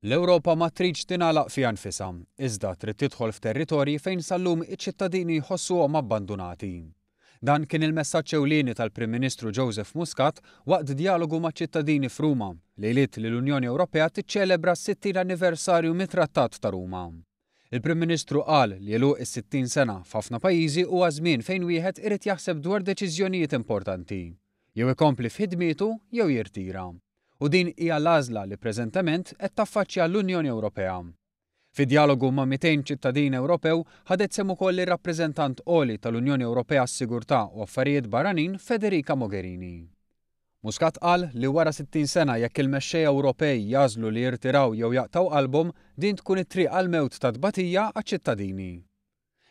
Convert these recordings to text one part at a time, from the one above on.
L-Ewropa ma tridx tingħalaq fiha nfisha, iżda trid tidħol f'territorji fejn sal-lum iċ-ċittadini jħossuhom abbandunati. Dan kien il-messaġġ ewlieni tal-Prim Ministru Joseph Muscat waqt djalogu maċ-ċittadini f'Ruma, lejliet li l-Unjoni Ewropea tiċċelebra s-60 anniversarju mit-Trattat ta' Ruma. Il-Prim Ministru qal li għeluq is-60 sena f'ħafna pajjiżi huwa żmien fejn wieħed irid jaħseb dwar deċiżjonijiet importanti. Jew ikompli f'ħidmietu jew jirtira. U din hija l-għażla li preżentement qed taffaċċja l-Unjoni Ewropea. Fi djalogu ma' 200 ċittadin Ewropew ħadet sehem ukoll ir-Rappreżentant Għoli tal-Unjoni Ewropea għas-Sigurtà u Affarijiet Barranin Federica Mogherini. Muscat qal li wara 60 sena jekk il-mexxejja Ewropej jagħżlu li jirtiraw jew jaqtgħu qalbhom, din tkun it-triq għall-mewt ta' tbatija għaċ-ċittadini.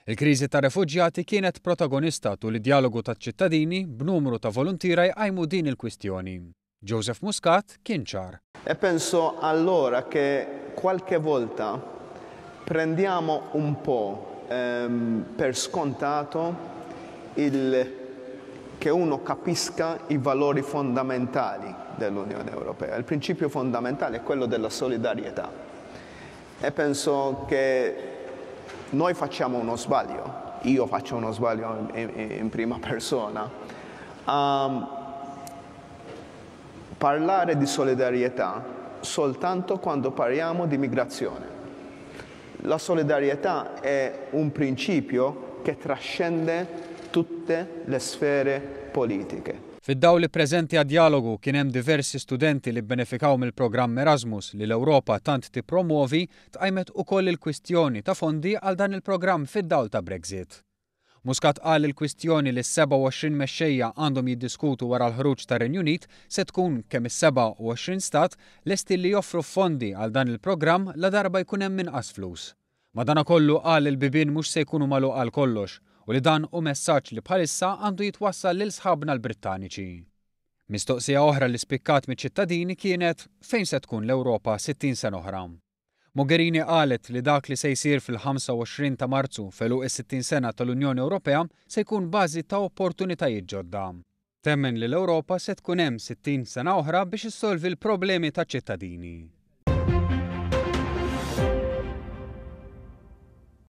Il-kriżi tar-refuġjati kienet protagonista tul id-djalogu taċ-ċittadini b'numru ta' voluntiera jqajmu din il-kwistjoni. Joseph Muscat kien ċar. E penso allora che qualche volta prendiamo un po' per scontato il che uno capisca i valori fondamentali dell'Unione Europea. Il principio fondamentale è quello della solidarietà e penso che noi facciamo uno sbaglio, io faccio uno sbaglio in, in prima persona, a parlare di solidarietà soltanto quando parliamo di migrazione. La solidarietà è un principio che trascende tutte le sfere politiche. Fid-dawl li preżenti għad-djalogu kien hemm diversi studenti li bbenefikaw mill-programm Erasmus li l-Ewropa tant tippromwovi, tqajmet ukoll il-kwistjoni ta' fondi għal dan il-programm fid-dawl ta' Brexit. Muscat qal li l-kwistjoni li s-27 mexxejja għandhom jiddiskutu wara l-ħruġ tar-Renju Unit se tkun kemm is-27 stat lesti li joffru fondi għal dan il-programm ladarba jkun hemm inqas flus. Madanakollu qal li l-bibien mhux se jkunu magħluqa għal kollox u li dan hu messaġġ li bħalissa għandu jitwassal lil sħabna l-Brittaniċi. Mistoqsija oħra li spikkat miċ-ċittadini kienet fejn se tkun l-Ewropa 60 sena oħra. Mogherini qalet li dak li se jsir fil-25 ta' Marzu f'għeluq is-60 sena tal-Unjoni Ewropea se jkun bażi ta' opportunitajiet ġodda. Temmen li l-Ewropa se tkun hemm 60 sena oħra biex issolvi l-problemi taċ-ċittadini.